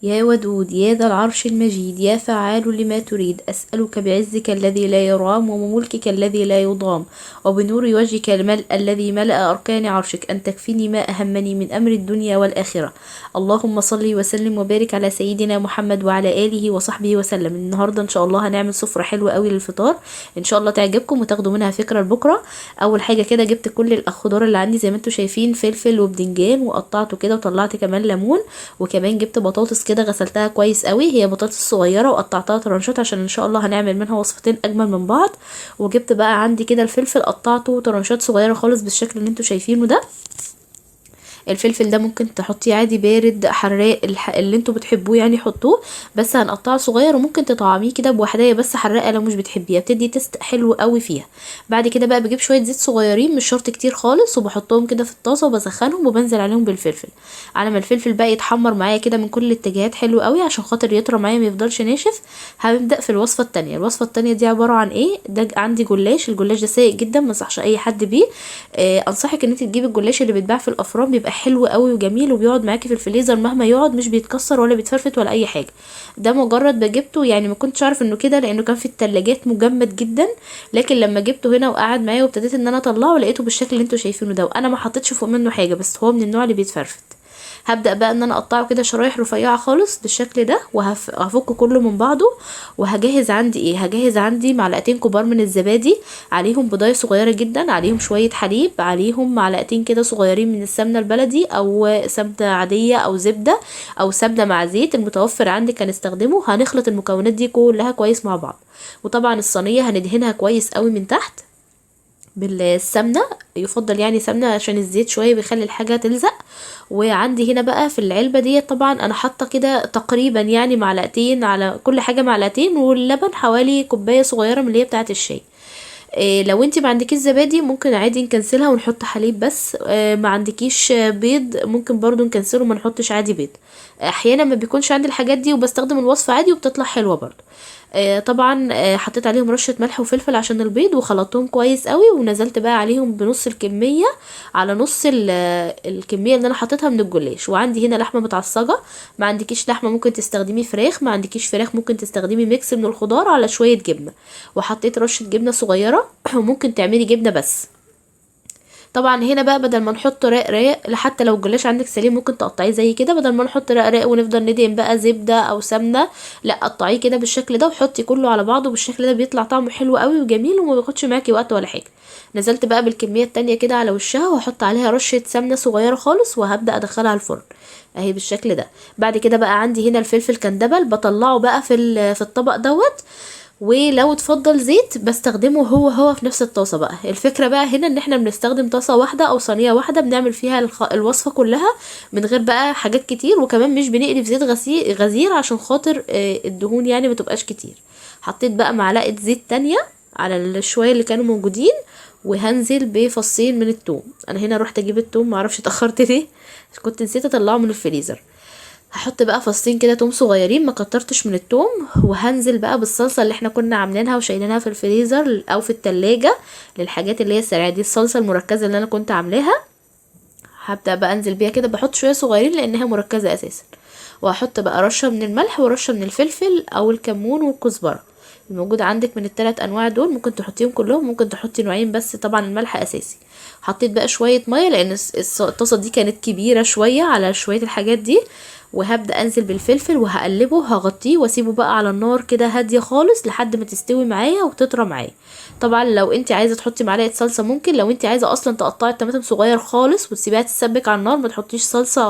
يا ودود يا ذا العرش المجيد يا فعال لما تريد، أسألك بعزك الذي لا يرام وملكك الذي لا يضام وبنور وجهك الملء الذي ملأ أركان عرشك أن تكفيني ما أهمني من أمر الدنيا والآخرة. اللهم صل وسلم وبارك على سيدنا محمد وعلى آله وصحبه وسلم. النهاردة إن شاء الله هنعمل سفرة حلوة قوي للفطار، إن شاء الله تعجبكم وتاخدوا منها فكرة لبكرة. أول حاجة كده جبت كل الخضار اللي عندي زي ما انتم شايفين، فلفل وبدنجان وقطعته كده وطلعت كمان ليمون، وكمان جبت بطاطس كده غسلتها كويس قوي، هي بطاطس صغيرة وقطعتها ترانشات عشان ان شاء الله هنعمل منها وصفتين اجمل من بعض. وجبت بقى عندي كده الفلفل قطعته ترانشات صغيرة خالص بالشكل اللي انتم شايفينه ده. الفلفل ده ممكن تحطيه عادي بارد حراق، اللي انتوا بتحبوه يعني حطوه، بس هنقطعه صغير، وممكن تطعميه كده بوحدايه بس حراقه لو مش بتحبيها، بتدي taste حلو قوي فيها. بعد كده بقى بجيب شوية زيت صغيرين مش شرط كتير خالص، وبحطهم كده في الطاسه وبسخنهم وبنزل عليهم بالفلفل على ما الفلفل بقى يتحمر معايا كده من كل الاتجاهات حلو قوي عشان خاطر يطرى معايا ما يفضلش ناشف. هنبدا في الوصفة التانية. الوصفة التانية دي عبارة عن ايه؟ ده عندي جلاش، الجلاش ده سيء جدا ما انصحش اي حد بيه. انصحك ان انت تجيبي الجلاش اللي بيتباع في الافران، بيبقى حلو قوي وجميل وبيقعد معاكي في الفريزر مهما يقعد، مش بيتكسر ولا بيتفرفت ولا اي حاجة. ده مجرد بجبته يعني ما كنتش عارف انه كده لانه كان في التلاجات مجمد جدا، لكن لما جبته هنا وقعد معايا وابتديت ان انا اطلعه لقيته بالشكل اللي انتوا شايفينه ده، وانا ما حطيتش فوق منه حاجة، بس هو من النوع اللي بيتفرفت. هبدأ بقى ان انا اقطعه كده شرايح رفيعة خالص بالشكل ده، وهفكه كله من بعضه. وهجهز عندي ايه؟ هجهز عندي معلقتين كبار من الزبادي، عليهم بضايه صغيرة جدا، عليهم شوية حليب، عليهم معلقتين كده صغيرين من السمنة البلدي او سمنه عادية او زبدة او سمنه مع زيت، المتوفر عندك هنستخدمه. هنخلط المكونات دي كلها كويس مع بعض، وطبعا الصينية هندهنها كويس قوي من تحت بالسمنه، يفضل يعني سمنه عشان الزيت شوية بيخلي الحاجة تلزق. وعندي هنا بقى في العلبة دي طبعا انا حاطه كده تقريبا يعني معلقتين على كل حاجة، معلقتين، واللبن حوالي كوباية صغيرة من اللي هي بتاعه الشاي. لو انت ما عندكيش زبادي ممكن عادي نكنسلها ونحط حليب بس. ما عندكيش بيض ممكن برضو نكنسله وما نحطش عادي بيض. احيانا ما بيكونش عندي الحاجات دي وبستخدم الوصفة عادي وبتطلع حلوة برضو. طبعا حطيت عليهم رشه ملح وفلفل عشان البيض، وخلطتهم كويس قوي، ونزلت بقى عليهم بنص الكمية على نص الكمية اللي انا حطيتها من الجلاش. وعندي هنا لحمه متعصجه، ما عندكيش لحمه ممكن تستخدمي فراخ، ما عندكيش فراخ ممكن تستخدمي mix من الخضار على شوية جبنه، وحطيت رشه جبنه صغيرة وممكن تعملي جبنه بس. طبعا هنا بقى بدل ما نحط رق رق، حتى لو الجلاش عندك سليم ممكن تقطعيه زي كده، بدل ما نحط رق رق ونفضل ندهن بقى زبدة او سمنه، لا قطعية كده بالشكل ده وحطي كله على بعضه بالشكل ده، بيطلع طعمه حلو قوي وجميل وما بياخدش معاكي وقت ولا حاجة. نزلت بقى بالكمية التانية كده على وشها، وهحط عليها رشه سمنه صغيرة خالص، وهبدا ادخلها الفرن اهي بالشكل ده. بعد كده بقى عندي هنا الفلفل كندبل، بطلعه بقى في الطبق دوت، ولو اتفضل زيت بستخدمه هو هو في نفس الطاسه بقى. الفكرة بقى هنا ان احنا بنستخدم طاسه واحدة او صينية واحدة بنعمل فيها الوصفة كلها من غير بقى حاجات كتير، وكمان مش بنقلي في زيت غزير عشان خاطر الدهون يعني ما تبقاش كتير. حطيت بقى معلقه زيت تانية على الشويه اللي كانوا موجودين، وهنزل بفصين من التوم. انا هنا رحت اجيب التوم معرفش اتاخرت ليه، كنت نسيت اطلعه من الفريزر. هحط بقى فصين كده توم صغيرين، ما كترتش من التوم، وهنزل بقى بالصلصه اللي احنا كنا عاملينها وشايلينها في الفريزر او في التلاجة للحاجات اللي هي السريعة دي، الصلصه المركزة اللي انا كنت عاملاها. هبدا بقى انزل بيها كده، بحط شوية صغيرين لانها مركزه اساسا، وهحط بقى رشه من الملح ورشه من الفلفل او الكمون والكزبره الموجود عندك من الثلاث انواع دول، ممكن تحطيهم كلهم، ممكن تحطي نوعين بس، طبعا الملح اساسي. حطيت بقى شوية مية لان الطاسه دي كانت كبيرة شوية على شوية الحاجات دي، وهبدا انزل بالفلفل وهقلبه وهغطيه واسيبه بقى على النار كده هادية خالص لحد ما تستوي معايا وتطرى معايا. طبعا لو انت عايزه تحطي معلقه صلصه ممكن، لو انت عايزه اصلا تقطعي الطماطم صغير خالص وتسيبيها تتسبك على النار ما تحطيش صلصه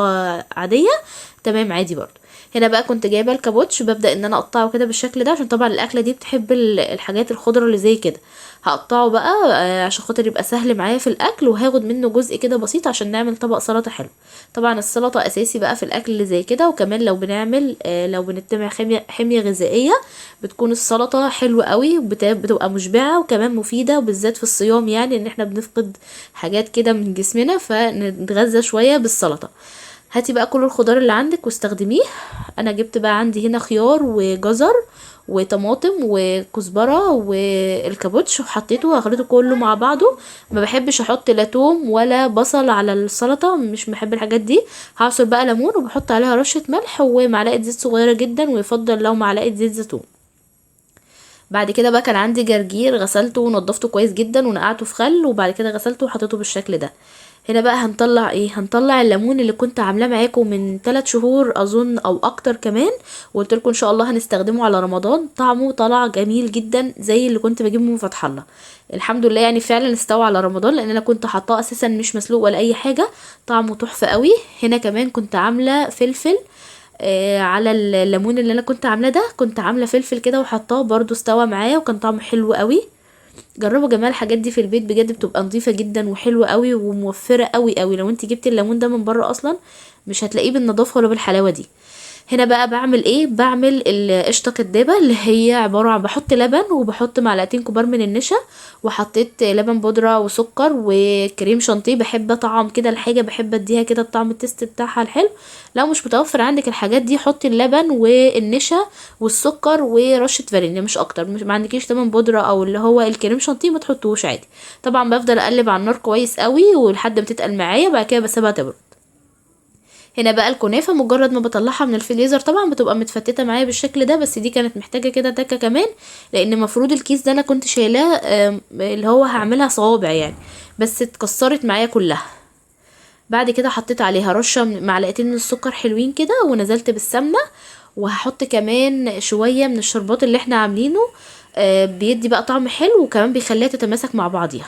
عادية، تمام عادي برضو. هنا بقى كنت جايبه الكابوتش، ببدا ان انا اقطعه كده بالشكل ده عشان طبعا الاكلة دي بتحب الحاجات الخضرة اللي زي كده. هقطعه بقى عشان خاطر يبقى سهل معايا في الاكل، وهاخد منه جزء كده بسيط عشان نعمل طبق سلطة حلو. طبعا السلطة اساسي بقى في الاكل اللي زي كده، وكمان لو بنعمل لو بنتبع حمية غذائية بتكون السلطة حلوة قوي، بتبقى مشبعة وكمان مفيدة، وبالذات في الصيام يعني ان احنا بنفقد حاجات كده من جسمنا، فنتغذى شوية بالسلطة. هاتي بقى كل الخضار اللي عندك واستخدميه. انا جبت بقى عندي هنا خيار وجزر وطماطم وكزبره والكابوتش، وحطيته وهخلطه كله مع بعضه. ما بحبش احط لا توم ولا بصل على السلطة، مش بحب الحاجات دي. هعصر بقى ليمون وبحط عليها رشه ملح ومعلقة زيت صغيرة جدا، ويفضل لو معلقه زيت زيتون. بعد كده بقى كان عندي جرجير، غسلته ونضفته كويس جدا ونقعته في خل، وبعد كده غسلته وحطيته بالشكل ده. هنا بقى هنطلع ايه؟ هنطلع الليمون اللي كنت عاملاه معاكم من 3 شهور اظن او اكتر كمان، وقلت لكم ان شاء الله هنستخدمه على رمضان. طعمه طلع جميل جدا زي اللي كنت بجيبه من فتح الله، الحمد لله. يعني فعلا استوى على رمضان، لان انا كنت حاطاه اساسا مش مسلوق ولا اي حاجة، طعمه تحفة قوي. هنا كمان كنت عامله فلفل على الليمون اللي انا كنت عاملاه ده، كنت عامله فلفل كده وحطاه برده، استوى معايا وكان طعمه حلو قوي. جربوا يا جماعة الحاجات دي في البيت بجد، بتبقى نظيفة جدا وحلوه قوي وموفره قوي قوي. لو انت جبتي الليمون ده من بره اصلا مش هتلاقيه بالنظافة ولا بالحلاوه دي. هنا بقى بعمل ايه؟ بعمل القشطه كدابه، اللي هي عبارة عن بحط لبن وبحط معلقتين كبار من النشا، وحطيت لبن بودره وسكر وكريم شانتيه. بحب اطعم كده الحاجة، بحب اديها كده الطعم ال taste بتاعها الحلو. لو مش متوفر عندك الحاجات دي حطي اللبن والنشا والسكر ورشه فانيليا، مش اكتر. مش ما عندكيش لبن بودره او اللي هو الكريم شانتيه ما تحطوش عادي. طبعا بفضل اقلب على النار كويس قوي ولحد ما تتقل معايا، بعد كده بسيبها تبرد. هنا بقى الكنافه مجرد ما بطلعها من الفريزر طبعا بتبقى متفتته معايا بالشكل ده، بس دي كانت محتاجه كده تكه كمان، لان المفروض الكيس ده انا كنت شايلاه اللي هو هعملها صوابع يعني، بس اتكسرت معايا كلها. بعد كده حطيت عليها رشه معلقتين من السكر حلوين كده، ونزلت بالسمنه، وهحط كمان شوية من الشربات اللي احنا عاملينه، بيدي بقى طعم حلو وكمان بيخليها تتماسك مع بعضيها.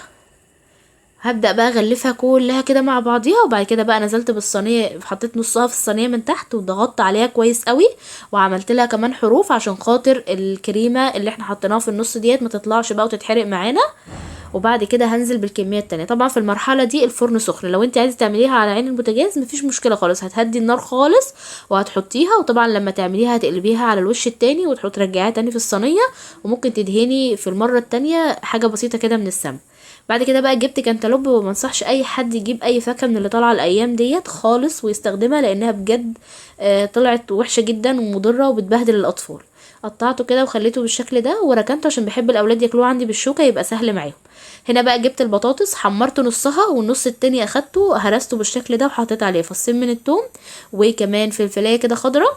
هبدأ بقى اغلفها كلها كده مع بعضيها، وبعد كده بقى نزلت بالصينية، حطيت نصها في الصينية من تحت وضغطت عليها كويس قوي، وعملت لها كمان حروف عشان خاطر الكريمة اللي احنا حطيناها في النص ديت ما تطلعش بقى وتتحرق معانا. وبعد كده هنزل بالكمية التانية. طبعا في المرحلة دي الفرن سخن، لو انت عايزة تعمليها على عين البوتاجاز مفيش مشكلة خالص، هتهدي النار خالص وهتحطيها، وطبعا لما تعمليها هتقلبيها على الوش التاني وترجعيها تاني في الصينية، وممكن تدهني في المرة التانية حاجة بسيطة كده من السمن. بعد كده بقى جبت كانتالوب، وما انصحش اي حد يجيب اي فاكهة من اللي طالعه الايام ديت خالص ويستخدمها، لانها بجد طلعت وحشة جدا ومضره وبتبهدل الاطفال. قطعته كده وخليته بالشكل ده وركنته عشان بحب الاولاد ياكلوه عندي بالشوكة يبقى سهل معاهم. هنا بقى جبت البطاطس، حمرت نصها والنص التاني اخدته هرسته بالشكل ده وحطيت عليه فصين من الثوم وكمان فلفلايه كده خضراء،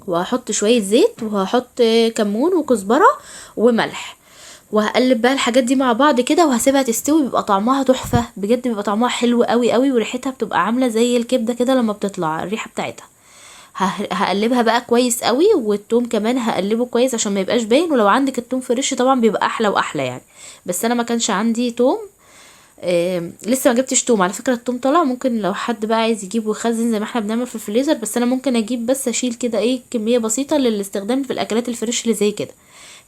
وهحط شوية زيت وهحط كمون وكزبره وملح، وهقلب بقى الحاجات دي مع بعض كده وهسيبها تستوي. بيبقى طعمها تحفة بجد، بيبقى طعمها حلو قوي قوي، وريحتها بتبقى عامله زي الكبده كده لما بتطلع الريحة بتاعتها. هقلبها بقى كويس قوي، والثوم كمان هقلبه كويس عشان ما يبقاش باين، ولو عندك الثوم fresh طبعا بيبقى احلى واحلى يعني، بس انا ما كانش عندي ثوم، لسه ما جبتش توم على فكرة. التوم طلع، ممكن لو حد بقى عايز يجيب ويخزن زي ما احنا بنعمل في الفريزر، بس انا ممكن اجيب بس اشيل كده ايه كمية بسيطة للاستخدام في الاكلات ال fresh اللي زي كده.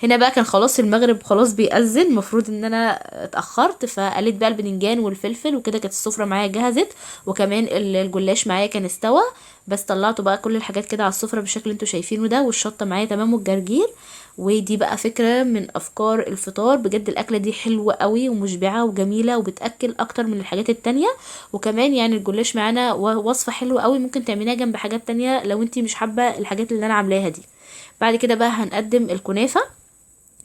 هنا بقى كان خلاص المغرب خلاص بيأذن، المفروض ان انا اتأخرت، فقليت بقى البدنجان والفلفل وكده، كانت السفرة معايا جهزت، وكمان الجلاش معايا كان استوى، بس طلعته بقى كل الحاجات كده على السفرة بالشكل اللي انتوا شايفينه ده، والشطة معايا تمام والجرجير. ودي بقى فكرة من افكار الفطار، بجد الاكلة دي حلوة قوي ومشبعة وجميلة وبتأكل اكتر من الحاجات التانية، وكمان يعني الجلاش معانا وصفة حلوة قوي ممكن تعمليها جنب حاجات تانية لو انتي مش حابة الحاجات اللي انا عاملاها دي. بعد كده بقى هنقدم الكنافة،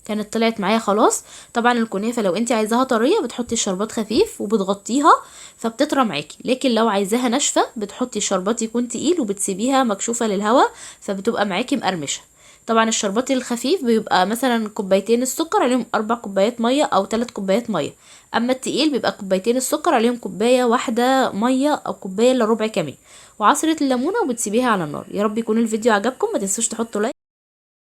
كانت طلعت معايا خلاص. طبعا الكنافة لو انت عايزاها طرية بتحطي الشربات خفيف وبتغطيها فبتطرى معاكي، لكن لو عايزاها ناشفة بتحطي الشربات يكون تقيل وبتسيبيها مكشوفة للهواء فبتبقى معاكي مقرمشة. طبعا الشربات الخفيف بيبقى مثلا كوبايتين السكر عليهم 4 كوبايات مية او 3 كوبايات مية، اما التقيل بيبقى كوبايتين السكر عليهم كوباية واحدة مية او كوباية الا ربع كمان، وعصرة الليمونة وبتسيبيها على النار. يا رب يكون الفيديو عجبكم، ما تنسوش تحطوا like.